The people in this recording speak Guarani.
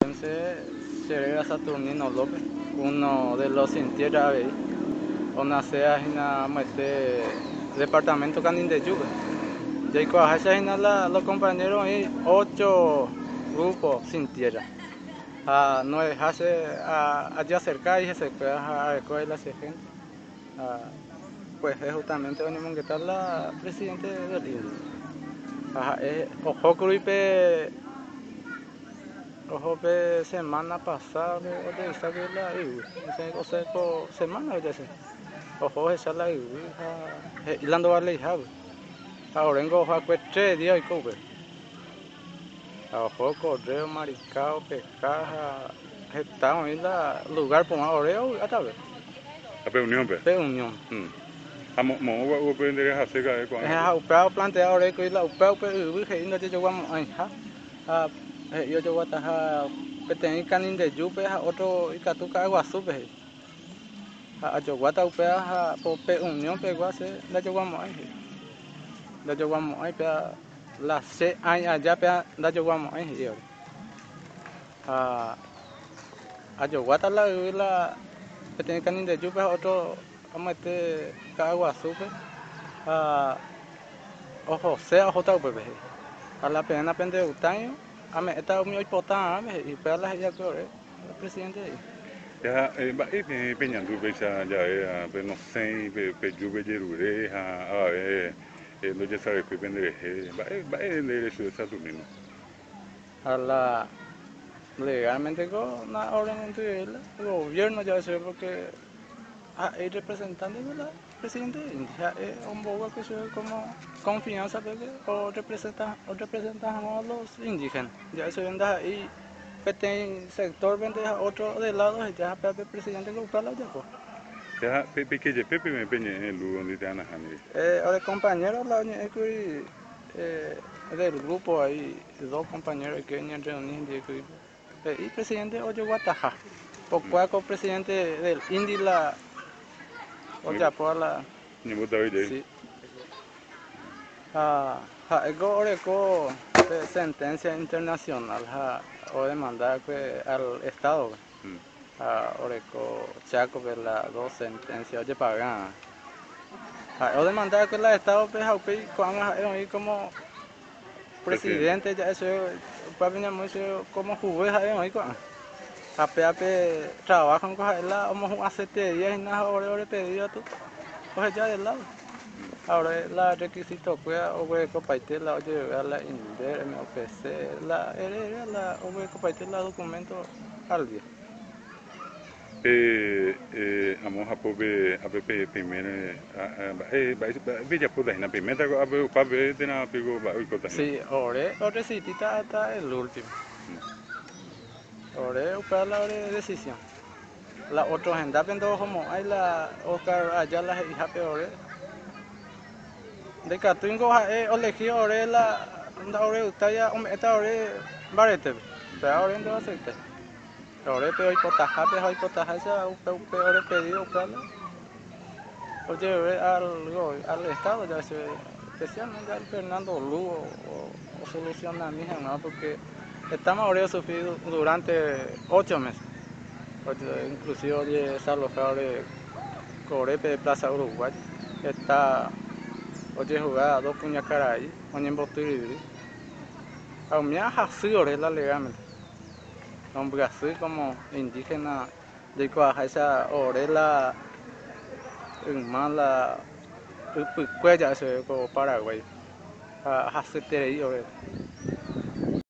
Che réra Saturnino López, uno de los sin tierra avei, onasea hína amoite departamento Canindeyúpe. Jaikuaaháicha hína la los compañeros oĩ ocho grupo sin tierra. Ha nueveha che ajeacerca ahí hesekuéra ha areko ahí la che gente. Ha kuehe justamente oñemongeta la presidente del Indio. Ha ha'e ohókuri pe Oho pe semana pasada-pe ojehecha kuri la yvy, osẽ ko semana-pe jahecha. Oho ohecha la yvy ha he'i la ndovaleihápe. Ha oréngo oho akue tres día oiko upépe. Ha oho correo, maricao, peka ha heta oĩ la lugar porã ore ovy'áta upépe. Ha pe Unión-pe? Pe Unión. Ha moõ gua'u upe nde rehase ka'e ko'ág̃a? Ha upéva oplantea ore kuri la upéva upe yvy he'i ndojejoguamo'ãiha. Ha he'i ojoguataha peteĩ kanindejúpe ha ótro ikatu ka'aguasúpe he'i. Ha ajoguáta upéva ha pe unión pegua che ndajoguamo'ãi he'i. Ndajoguamo'ãi péva la che ãi aja péva ndajoguamo'ãi he'i ore. Ha ajoguáta la yvy la peteĩ kanindejúpe ha ótro amoite ka'aguasúpe ha Ohose ohóta upépe, he'i. Ha la peẽ napendegutáirõ, ame'ẽta umi oipota'arãme, he'i. Upéva la he'i'akue ore, la presidente he'i. Ha mba'e peẽ peñandu péicha jave penosẽi, peju pejerure ha avave ndojesarekói penderehe, mba'e mba'e nde rechupe Saturnino? Ha la legalmente ko na ore nendyve la gobierno jave chupe porque ha'e irepresentante la Presidente ha'e ombou va'ekue chupe como confianza peve orepresenta orepresenta hag̃ua los indígenas. Ja'e chupe ndaha'éi peteĩ sector pente ha otro de lado oheja ha péva pe presidente ko upéva la ojapo. Ha peike jepe peve peñe'ẽ Lugo-ndi térã nahániri. Ore compañero la oñe'ẽ kuri del grupo ahí dos compañeros oike oñerreuni hendive kuri. He'i presidente ojoguataha. Pokuaa ko presidente del Indi la ojapóva la. Ñembotavy jey. Sí. Ha ha'éko oreko pe sentencia internacional ha odemanda va'ekue al Estado-pe. Ha oreko Chaco-pe la dos sentencia ojepaga. Ha'e odemanda va'ekue la Estado-pe ha upéi ko'ág̃a ha'e oĩ como Presidente ja'e chéve upévape ñamoĩ chéve como juez ha'e oĩ ko'ág̃a. Ha pévape trabajo niko ha'e la omohu'ãsetereía hína ha ore orepedíva tu oheja de lado. Ha ore la requisito kuéra oguerekopaite la ojeruréva la INDER, MOPC, la ere eréva la oguerekopaite la documento al día. Pe amo hapópe ápe pe peimére mba'e mba'e pejapóta hína peiméta ko'ápe opa peve térã piko mba'e oikóta hína. Sí, ore oresistíta hasta el último. Ore upéva la ore decisión. La otro hendápe ndohomo'ãi la Oscar Ayala he'ihápe ore. Ndaikatúingo ha'e olegi ore la ndaoregutáiva ome'ẽta ore mbaretépe. Upéva ore ndoaceptái. Ore pe oipotahápe ha oipotaháicha upe upe ore pedido upéva la ojerure al al Estado jave che especialmente al Fernando Lugo osolucionami hag̃ua porque hetáma ore osufri durante ocho meses inclusive ojedesaloja ore korépe Plaza Uruguay heta ojehuga dos kuñakarai oñembotyryry ha umíva hasy ore la legalmente. Rombyasy como indígena jaikuaaháicha ore la yma la ypykue ja'e chéve ko Paraguái ha hasyeterei oréve.